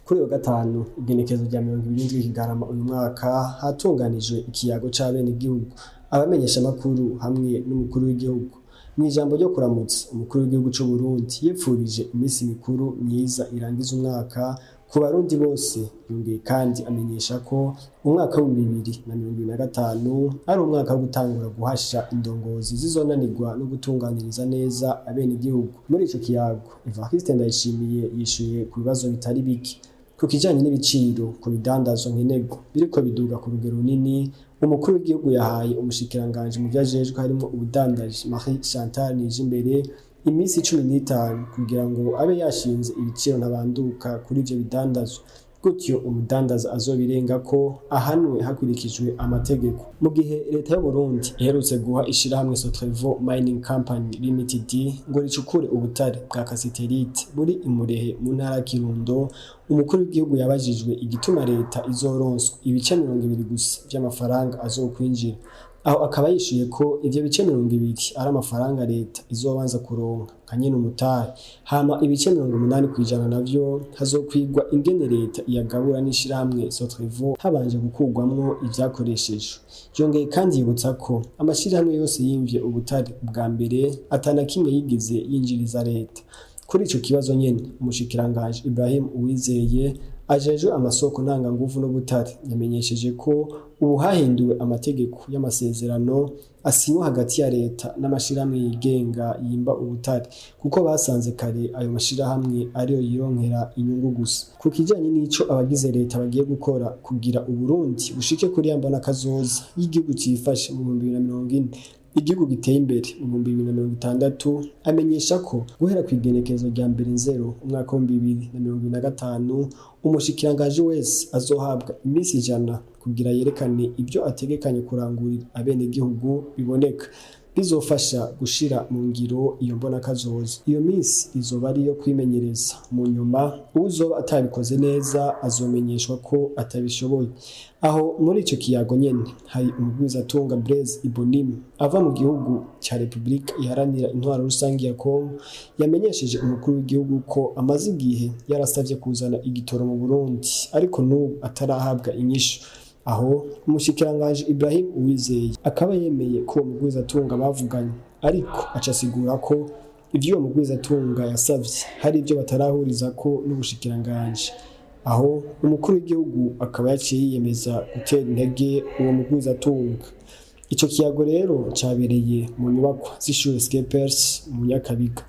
Kuri uyu wa gatanu, igenekerezo rya 27 Kigarama uyu mwaka, hatunganijwe ikiyago c'abenegihugu, abamenyeshamakuru hamwe n'umukuru w'igihugu. Mw'ijambo ryo kuramutsa, umukuru w'igihugu c'u Burundi yipfurije iminsi mikuru myiza irangiza umwaka ku Barundi bose. Yongeye kandi amenyesha ko umwaka w'2025 ari umwaka wo gutangura guhasha indongozi zizonanirwa no gutunganiriza neza abenegihugu. Muri ico kiyago, Evariste Ndayishimiye yishuye ku bibazo bitari bike. Ku kijanye n'ibiciro ku bidandazwa nkenerwa biriko biduga ku rugero runini, umukuru w'igihugu yahaye umushikiranganji mu vyo ajejwe harimwo ubudandaji, Marie Chantal Nijimbere, iminsi 15 kugira ngo abe yashinze ibiciro ntabanduka kuri ivyo bidandazwa, gutyo umudandaza azobirengako ahanwe hakurikijwe amategeko. Mu gihe leta y'Uburundi iherutse guha ishirahamwe Sotrevo Mining Company Limited ngo ricukure ubutare bwa kasiterite buri Imurehe mu ntara ya Kirundo, umukuru w'igihugu yabajijwe igituma leta izoronswa ibice 20 gusa vy'amafaranga azokwinjira. Aho akaba yishuye ko ivyo bice 20 ari amafaranga leta izobanza kuronka nka nyene umutahe, hama ibice 80% navyo hazokwigwa ingene leta iyagabura n'ishirahamwe Sotrevo habanje gukurwamwo ivyakoreshejwe. Yongeye kandi yibutsa ko amashirahamwe yose yimvye ubutare bwa mbere atana kimwe yigeze yinjiriza leta. Kuri ico kibazo nyene, umushikiranganji Ibrahim Uwizeye ajejwe amasoko ntanganguvu n'ubutare yamenyesheje ko ubu hahinduwe amategeko y'amasezerano asinywa hagati ya leta n'amashirahamwe yigenga yimba ubutare, kuko basanze kare ayo mashirahamwe ariyo yironkera inyungu gusa. Ku kijanye n'ico abagize leta bagiye gukora kugira Uburundi bushike kuri ya mbona kazoza y'igihugu cifashe mu 2040, igihugu giteye imbere mu 2060, amenyesha ko guhera kw'igenekerezo rya 1 Nzero umwaka w'2025, umushikiranganji wese azohabwa iminsi 100 kugira yerekane ivyo ategekanye kurangurira abenegihugu biboneka bizofasha gushira mu ngiro iyo mbona kazoza. Iyo minsi izoba ari iyo kwimenyereza, mu nyuma uwuzoba atabikoze neza azomenyeshwa ko atabishoboye. Aho muri ico kiyago nyene hari umugwizatunga Blaise Ibonime ava mu gihugu ca Republika Iharanira Intwaro Rusangi ya Congo yamenyesheje umukuru w'igihugu ko amaze igihe yarasavye kuzana igitoro mu Burundi, ariko n'ubu atarahabwa inyishu. Aho umushikiranganji Ibrahim Uwizeye akaba yemeye ko uwo mugwizatunga bavuganye, ariko aca asigura ko ivyo uwo mugwizatunga yasavye hari ivyo batarahurizako n'ubushikiranganji. Aho umukuru w'igihugu akaba yaciye yiyemeza gutera intege uwo mugwizatunga. Ico kiyago rero cabereye mu nyubakwa z'ishure Skepers mu Nyakabiga.